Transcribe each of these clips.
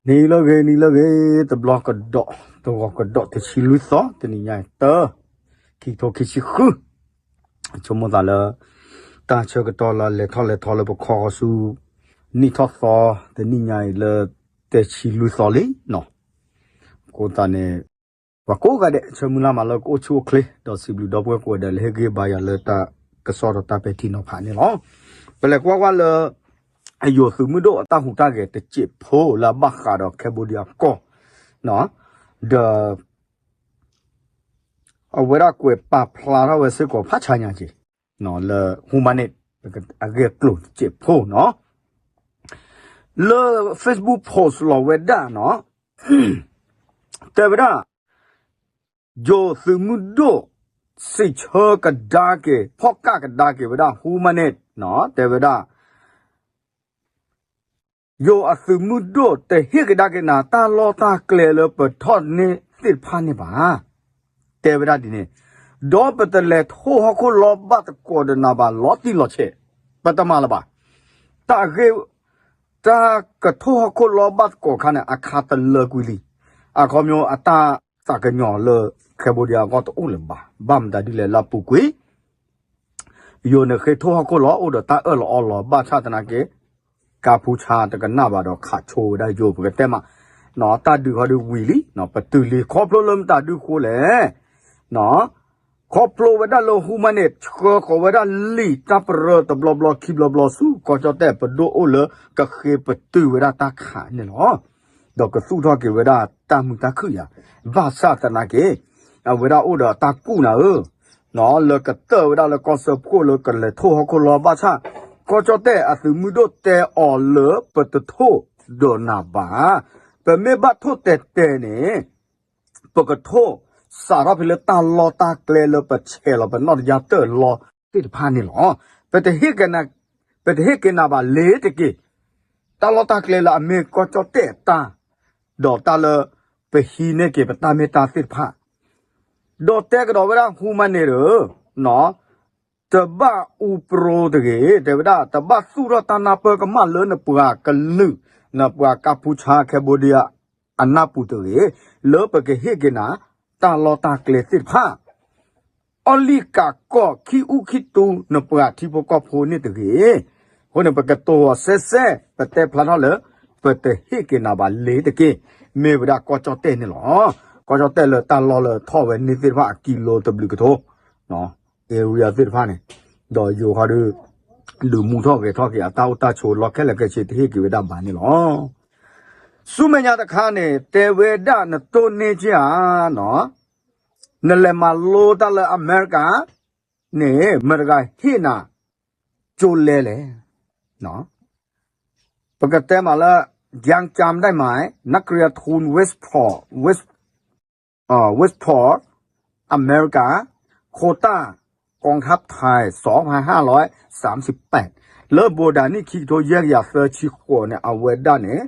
နံၤလၢအဂ့ၤ နံၤလၢအဂ့ၤ တဘျီကဒီး တဂီၤကဒီး တဆံလွံၢ်သီ တနံၤညါအံၤ တၢ ခံကထိခံဆံဃု ဆိကမိၣ်သးလၢ တၢ်ဆၢကတီၢ်လၢလဲၤထီၣ်လဲၤထီလၢပခီဃီဆူ နံၣ်ထီၣ်သီ တနံၤညါအံၤလၢ တဆံလွံၢ်သီလံနီၤ. အဃိသတးန့ၣ် ပှၤကိးဂၤဒဲး ဆၢမုၢ်လၢ်မးလၢကအိၣ်ဆူၣ်အိၣ်ချ့ ဒီးစံးဘျုးဒီပုၢ်ဝဲၢ်ကိးဂၤဒဲးလၢဟ့ၣ်ဂံၢ်ဘါယၤလၢတၢ်ကစီၣ်ဒီးတၢ်ပဲာ်ထံနီၤဖးန့ၣ်လီၤ. ပလဲၤကွၢ်ကွၢ်လၢ ယိၤသုးမုၢ်ဒိၣ်အတၢ်ဟူးတၢ်ဂဲၤတစဲးဖိလၢအဘၣ်ဃးဒီး Cambodia ကီၢ် ဒီး အဝဲဒၣ်ကွဲးပာ်ဖျါထီၣ်ဝဲစ့ၢ်ကီးဖးဆါညါက့ၤ လၢ Hmong Net အဂ့ၢ်အကျိၤတစဲးဖိနီၤ လၢ Facebook post လီၤဝဲဒၣ်နီၤ တဲဝဲဒၣ် ယိၤသုးမုၢ်ဒိၣ် စံးဆၢကဒါက့ၤ ဖီၣ်ကၣ်ကဒါက့ၤဝဲဒၣ် Hmong Net နီၤ တဲဝဲဒၣ် ယိၤအသုးမုၢ်ဒိၣ်တဟ့ၣ်ကဒါက့ၤနၤ တၢ်လီၢ်တၢ်ကျဲလၢပထီၣ်န့ၢ်သ့ၣ်တဖၣ်န့ၣ်ဘၣ်. တဲဝဲဒၣ်ဒ်န့ၣ်, ဒီးပတလဲၤထိၣ်ဟီၣ်ခိၣ်လီၤဘၣ်သကိးဒီးနၤဘၣ်လီၤတံၢ်လီၤဆဲး, ပတမၤလၢၤဘၣ်. တၢ်အဂ့ၢ် တၢ်ကထိၣ်ဟီၣ်ခိၣ်လီၤဘၣ်သကိးအခါန့ၣ် အခါတလၢကွံာ်လံ. အခီပညီအတၢ်သးကညီၤလၢ Cambodia အဂီၢ်တအိၣ်လၢၤဘၣ်. ဘၣ်မတၤဒ်လဲၣ်လၢအပူၤကွံာ် ယိၤန့ၣ်ဃ့ထိၣ်ဟီၣ်ခိၣ်လီၤ အိၣ်ဒီးတၢ်အၢၣ်လီၤအီလီၤ ဘၣ်ဆၣ်သနာ်က့ ကါဖူဆါတကနၣ်ဘၣ်ဒီးခးဆိဝဲဒၣ်ယိၤ ပကတဲမး, တၢ်ဒုးခီဒုးဝံၤလံ ပတုာ်လံ ခီဖျိလၢမတၤဒုးဃိလဲၣ် ခီဖျိဝဲဒၣ်လၢ Hmong Net ဆှၢဃီၤဝဲဒၣ်လံာ်တၢ်ပရၢတဘျီဘျီခံဘျီဘျီဆူ ကီၢ်ကၠီၣ်တဲၣ်ပဒိၣ်အိၣ်လၢကဃ့ပတုာ်ဝဲဒၣ်တၢ်ခးန့ၣ်လီၤ. ဒီးကသူၣ်ထီၣ်က့ၤဝဲဒၣ်တၢ်မုာ်တၢ်ခုၣ်ယၤ, ဘၣ်ဆၣ်သနာ်က့ အဝဲဒၣ်အိၣ်ဒီးတၢ်ကူၣ်နၤဧၢ လၢကတၢၢ်ဝဲဒၣ်လၢကီၢ်စၢဖှိၣ်လၢကလဲၤထိၣ်ဟီၣ်ခိၣ်လီၤ ဘၣ်ဆၣ် ကီၢ်ကၠီၣ်တဲၣ်အသုးမုၢ်ဒိၣ်တဲအီၤလၢပတထိၣ်ဒီးနၤဘၣ်. ပမ့ၢ်ဘၣ်ထိၣ်တဲာ်တဲာ်န့ၣ် ပကထိၣ်စးထီၣ်ဖဲလၢတၢ်လီၢ်တၢ်ကျဲလၢပဆဲးလီၤပနီၣ်တယၢ်တၢၢ်လီၤသ့ၣ်တဖၣ်န့ၣ်လီၤ. ပတဟ့ၣ် ပတဟ့ၣ်က့ၤနၤဘၣ်လ့ၤတက့ၢ်. တၢ်လီၢ်တၢ်ကျဲလၢအမ့ၢ်ကီၢ်ကၠီၣ်တဲၣ်အတၢ် ဒီးတၢ်လၢပဟံးန့ၢ်က့ၤပတၢ်မ့ၢ်တၢ်သ့ၣ်တဖၣ် ဒီးတဲကဒီးဝဲဒၣ် Hmong Net ဒီး တဘၣ်အူပြိတဂ့ၤ, တဲဝဲဒၣ် တဘၣ်သူၣ်ထီၣ်တၢ်နၢ်ပၢၢ်ကမၣ်လၢနပှၤကလုာ် နပှၤကါဖူဆါ Cambodia အနၢ်ပူၤတဂ့ၤ, လၢပကဟ့ၣ်က့ၤနၤ တၢ်လီၢ်တၢ်ကျဲသ့ၣ်တဖၣ် အီၣ်လံၣ်ကးကီၢ် ခံအူခံတူ နပှၤထံဖိကီၢ်ဖိန့ၣ်တဂ့ၤ. အဃိန့ၣ် ပကတိၤအီၤစဲစဲ ပတဲဖျါထီၣ်လၢ ပတဟ့ၣ်က့ၤနၤဘၣ်လ့ၤတက့ၢ်. မ့ၢ်ဝဲဒၣ်ကီၢ်ကၠီၣ်တဲၣ်န့ၣ်လီၤ. ကီၢ်ကၠီၣ်တဲၣ်လၢတၢ်လီၢ်လၢထီၣ်ဝဲန့ၢ်သ့ၣ်တဖၣ်အကံလိတဘျုးကထိ area သ့ၣ်တဖၣ်န့ၣ်, ဒီးယိၤခီဒုး ဒုးမူထီၣ်ဂဲၤထီၣ်က့ၤအတၢ်အိၣ်တၢ်ဆိးလီၢ်ခဲလၢာ်ခဲဆ့တဟ့ၣ်က့ၤဝဲဒၣ်ဘၣ်န့ၣ်လီၤ. ဆူမဲာ်ညါတခါန့ၣ် တဲဝဲဒၣ်နတိၢ်န့ၢ်က့ၤဧါ နလဲၤမၤလိတၢ်လၢအမဲရကၤန့ၣ် မတၤတဂၤဟ့ၣ်နၤ ကၠိလဲလဲၣ်. ပကတဲမးလၢ ยังจำได้ไหม นักเรียนทุน West Point West Point အမဲရကၤ โควต้า กองทัพไทย สองพันห้าร้อยสามสิบแปด လၢဘိးဒၣ်နံၣ်ခံကထိယဲၢ်ကယၤသၢဆံဃိးန့ၣ် အဝဲဒၣ်န့ၣ်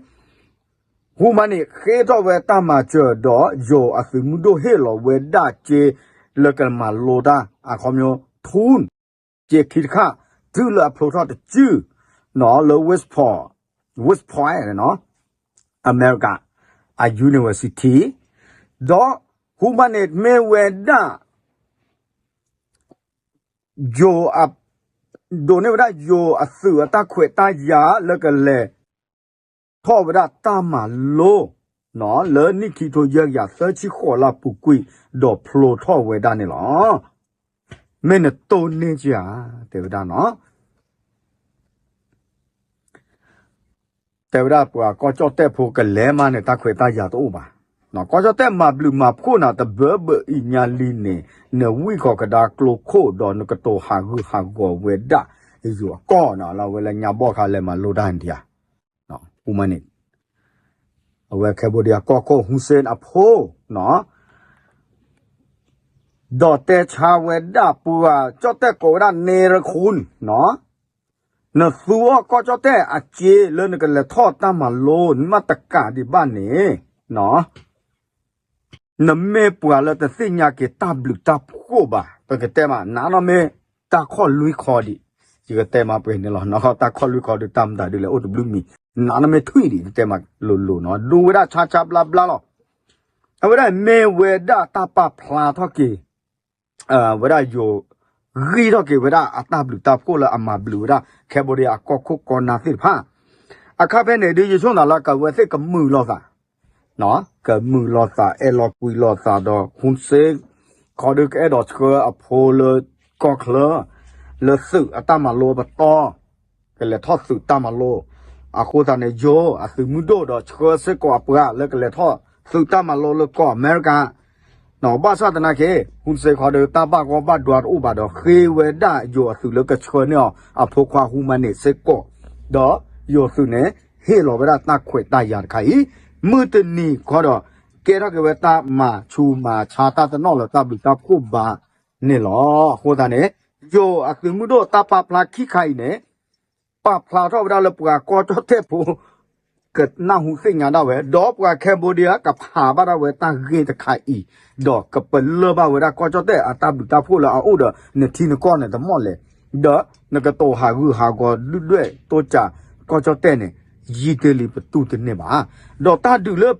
ဟူမးန့ၣ် ဃ့ထီၣ်ဝဲတၢ်မၤစၢၤဒီး ယိၤအသုးမုၢ်ဒိၣ်ဟ့ၣ်လီၤဝဲဒၣ်စ့ လၢကမၤလိတၢ် အခီပညီ ထူၣ် စ့ခံတခါ တုၤလၢအဖျိထီၣ်တစု လၢ West Point West Point အမဲရကၤ အ university ဒီး ဟူမးန့ၣ် မ့ၢ်ဝဲဒၣ် ယိၤ ဒိးန့ၢ်ဝဲဒၣ်ယိၤအသုးအတၢ်ခွဲးတၢ်ယာ်လၢကလဲၤ ထီၣ်ဝဲဒၣ်တၢ်မၤလိ လၢနံၣ်ခံကထိယဲၢ်ကယၤသၢဆံဃိးလၢအပူၤကွံာ် ဒီးဖျိထီၣ်ဝဲဒၣ်န့ၣ်လီၤ. မ့ၢ်နတိၢ်န့ၢ်က့ၤဧါ တဲဝဲဒၣ်နီၤ တဲဝဲဒၣ်ပှၤကီၢ်ကၠီၣ်တဲၣ်ဖိကလဲၤမးန့ၣ် တၢ်ခွဲးတၢ်ယာ်တအိၣ်ဘၣ်. ကီၢ်ကၠီၣ်တဲၣ်မၤဘျုးမၤဖှိၣ်နၤတဘၢဘၢအံၤညါလံန့ၣ် နဝံၣ်ဃီၤကဒါကျိခိၣ်ဒီးနကတိၤဟးဂူာ်ဟးဂီၤဝဲဒၣ် ယိၤအကီၢ်နီၤ လၢအဝဲလၢညါဘီၣ်ခါလဲၤမၤလိတၢ်ဒံးဧါ ဟူမးန့ၣ် အဝဲ Cambodia ကီၢ်ခိၣ် Hun Sen အဖိ ဒီးတဲဆါဝဲဒၣ်ပှၤကၠီၣ်တဲၣ်ကိးဝဲဒၣ် နဲရခူၣ် နသူအီၣ်ကီၢ်ကၠီၣ်တဲၣ်အစ့လၢနကလဲၤထီၣ်တၢ်မၤလိ နမ့ၢ်တကးဒံးဘၣ်န့ၣ် နမ့ၢ်ပှၤလၢတသ့ၣ်ညါက့ၤတၢ်ဘျုးတၢ်ဖှိၣ်ဘၣ် ပကတဲမး နနီၢ်မ့ၢ်တၢ်ခီၣ်လွံၢ်ခီဒံး ယကတဲမးပှဲၤန့ၣ်လီၤ တၢ်ခီၣ်လွံၢ်ခီဒုးတၢ်မတၤဒုးလဲၣ်အိၣ်တဘျုးမံၤ နးနမ့ၢ်ထွံၣ်ဒံး တဲမးလိၤလိၤနီၤ ဒိဝဲဒၣ်ဆါဆါဘျါဘျါလီၤ. အဝဲဒၣ်မ့ၢ်ဝဲဒၣ်တၢ်ပာ်ဖျါထီၣ်က့ၤ ဝဲဒၣ်ယိၤ ဂံၢ်ထီၣ်က့ၤဝဲဒၣ်အတၢ်ဘျုးတၢ်ဖှိၣ်လၢအမၤဘျုးဝဲဒၣ် Cambodia အကီၢ်ခိၣ်ကီၢ်နၢ်သ့ၣ်တဖၣ် အခါဖဲန့ၣ်ဒုး ယဆိမိၣ်သးလၢကဝဲသ့ၣ်ကမုာ်လိာ်သး ကမုာ်လိာ်သး အဲၣ်လိာ်ကွံလိာ်သးဒီး Hun Sen ခီဒုးကအဲၣ်ဒိးဆှၢအဖိလၢကီၢ်ချၢ လၢသုးအတၢ်မၤလိပတီၢ် ကလဲၤထီၣ်သုးတၢ်မၤလိ အဃိသတးန့ၣ် ယိၤအသုးမုၢ်ဒိၣ်ဒီးဆှၢစ့ၢ်ကီးအပှၤလၢကလဲၤထီၣ်သုးတၢ်မၤလိလၢကီၢ်အမဲရကၤ ဘၣ်ဆၣ်သနာ်က့ Hun Sen ခီဒုး တၢ်ဘၣ်ဂီၢ်ဘၣ်ဒွါတအိၣ်ဘၣ်ဒီး ဃ့ဝဲဒၣ်ယိၤအသုးလၢကဆှၢန့ၢ်အီၤအဖိခွါ Hun Manet စ့ၢ်ကီး ဒီးယိၤသုးန့ၣ် ဟ့ၣ်လီၤဝဲဒၣ်တၢ်ခွဲးတၢ်ယာ်တခါအံၤ မုၢ်တနံၤခီဒီး ကဲထီၣ်က့ၤဝဲတၢ်မၤဆူးမၤဆါ တၢ်တနီၣ်လၢတၢ်ဘျုးတၢ်ဖှိၣ်ဘၣ်န့ၣ်လီၤ. အဃိသတးန့ၣ် ယိၤအသုးမုၢ်ဒိၣ်တၢ်ပာ်ဖျါခံခါအံၤန့ၣ် ပာ်ဖျါထီၣ်ဝဲဒၣ်လၢပှၤကီၢ်ကၠီၣ်တဲၣ်ဖိ ကနၢ်ဟူသ့ၣ်ညါဒၣ်ဝဲ ဒီးပှၤ Cambodia ကဖးဘၣ်ဒၣ်ဝဲတၢ်ဂ့ၢ်တခါအံၤ ဒီးကပလၢၢ်ဘၣ်ဝဲဒၣ်ကီၢ်ကၠီၣ်တဲၣ်အတၢ်ဘျုးတၢ်ဖှိၣ်လၢအအိၣ်ဒီး နထံနကီၢ်န့ၣ်တမီၢ်လဲၣ် ဒီးနကတိၤဟးဂူာ်ဟးဂီၤဒုၣ်ဒွဲၣ်တိစၢၤကီၢ်ကၠီၣ်တဲၣ်န့ၣ် ယံာ်တ့ၢ်လံပတူၢ်တန့ၢ်ဘၣ်. ဒီးတၢ်ဒုးလၢ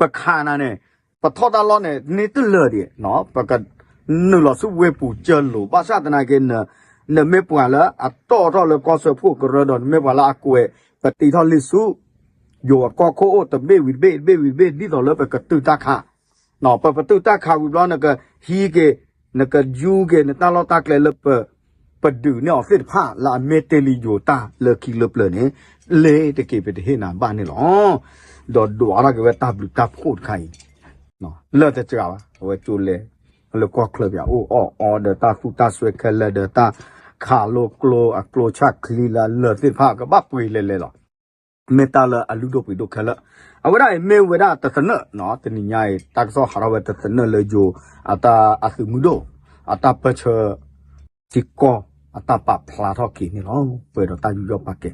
ပခးနၤန့ၣ် ပထီၣ်တၢ်လီၢ်န့ၣ် န့ၢ်တလၢာ်ဒံး ပကနုာ်လီၤဆူဝ့ၢ်ပူၤကၢလိၤ ဘၣ်ဆၣ်သနာ်က့ နမ့ၢ်ပှၤလၢအတီၣ်ထီၣ်လၢကီၢ်စၢဖှိၣ်ကရၢဒီး နမ့ၢ်ပှၤလၢအကွဲး ပတံထီၣ်လံာ်ဆူ ယိၤအကီၢ်ခိၣ်အိၣ်တဘ့ၣ်ဝံၤတဘ့ၣ် တဘ့ၣ်ဝံၤတဘ့ၣ် ဒ်သိးလၢပကတုၤတၢ်ခး ပပတုၤတၢ်ခးဝံၤဘျီ နကဟံးက့ၤ နကယူက့ၤနတၢ်လီၢ်တၢ်ကျဲလၢပ ပဒုးန့ၢ်အီၤသ့ၣ်တဖၣ် လၢအမ့ၢ်တ့ၢ်လံယိၤတၢ်လၢခံလၢပျၢၤန့ၣ် လ့ၤတက့ၤ ပတဟ့ၣ်နၤဘၣ်န့ၣ်လီၤ. ဒီးဒွးထီၣ်က့ၤဝဲတၢ်ဘျုးတၢ်ဖှိၣ်တခါအံၤ လၢာ်တစှၤဘၣ် အဝဲကၠိလဲၤ လၢကီၢ်ချၢပၠး အိၣ်အီၣ်အီဒီးတၢ်သူတၢ်စွဲခဲလၢာ်ဒီးတၢ်ခးလိကျိ အကျိဆၣ်ချံလၢအလၢာ်သ့ၣ်တဖၣ် ကဘၣ်ပှ့ၤလဲၤလဲၤလီၤ. မ့ၢ်တၢ်လၢအလုၢ်ဒိၣ်ပှ့ၤဒိၣ်ခဲလၢာ် အဝဲဒၣ်အံၤမ့ၢ်ဝဲဒၣ်တသနၢၣ် တနံၤညါအံၤ တၢ်ကစီၣ်ဟးထီၣ်ဝဲတသနၢၣ်လၢယိၤ အတၢ်အသုးမုၢ်ဒိၣ် အတၢ်ပၢၢ်ဆၢ ထံကီၢ် အတၢ်ပာ်ဖျါထီၣ်က့ၤန့ၣ်လီၤ. ပှဲၤဒီးတၢ်ယူးယီၣ်ပာ်ကဲ